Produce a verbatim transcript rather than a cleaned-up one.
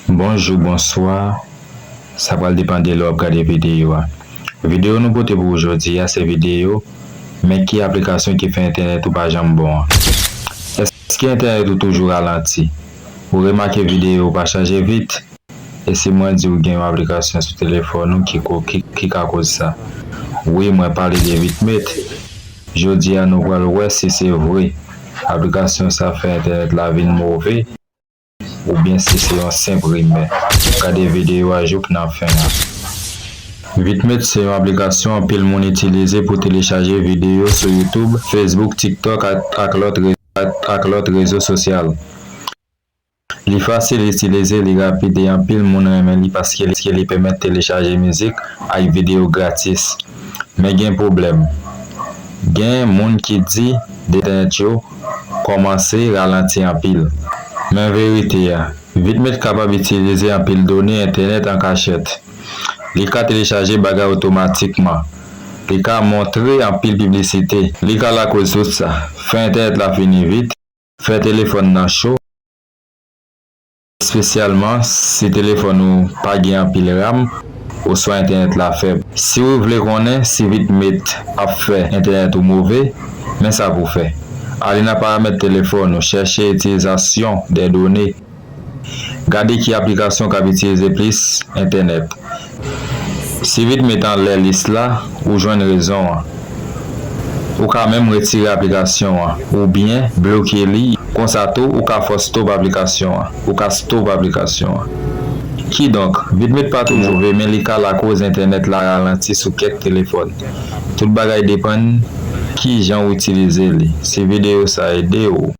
Bonjou, bonswa. Sa pral depann de lè w ap gade videyo a. Videyo nou pote pou ou jodi a se videyo men ki aplikasyon ki fè entènèt ou pa janm bon an. Èske entènèt ou toujou ralanti? Ou remake videyo ou pa chaje vit? E si mwen di w gen yon aplikasyon sou telefòn ou ki, ko- ki, ki ka koz sa? Wi, mwen pale de Vitmet. Jodi a nou pral wè si se vre aplikasyon sa fè entènèt la vin move oubyen si se yon senp rimè. Gade videyo a jouk nan fen an. Vitmet se yon aplikasyon anpil moun itilize pou telechaje videyo sou YouTube, Facebook, TikTok ak, ak lòt re- ak, ak lòt rezo sosyal. Li fasil itilize, li rapid e anpil moun renmen li paske li, li pèmèt telechaje mizik ak videyo gratis. Men gen pwoblèm. Gen moun ki di entènèt yo kòmanse ralanti anpil. Men verite a, Vitmet kapab itilize anpil done entènèt an kachèt. Li ka telechaje bagay otomatikman. Li ka montre anpil piblisite. Li ka lakoz tout sa. Fè entènèt la fini vit. Fè telefòn nan cho, espesyalman si telefòn ou pa gen anpil ram oswa entènèt la fèb. Si ou vle konnen si Vitmet ap fè entènèt ou move, men sa pou w fè. Ale nan paramèt telefòn ou, chèche itilizasyon dè done. Gade ki aplikasyon k ap itilize plis entènèt. Si Vitmet anlè lis la, ou jwenn rezon an. Ou ka menm retire aplikasyon an oubyen bloke li. Konsa tou, ou ka fè stop aplikasyon an. Ou ka stop aplikasyon an. Kidonk, Vitmet pa toujou move, men li ka lakoz entènèt la ralanti sou kèk telefòn. Tout bagay depann kijan w itilize li. Si videyo sa ede w,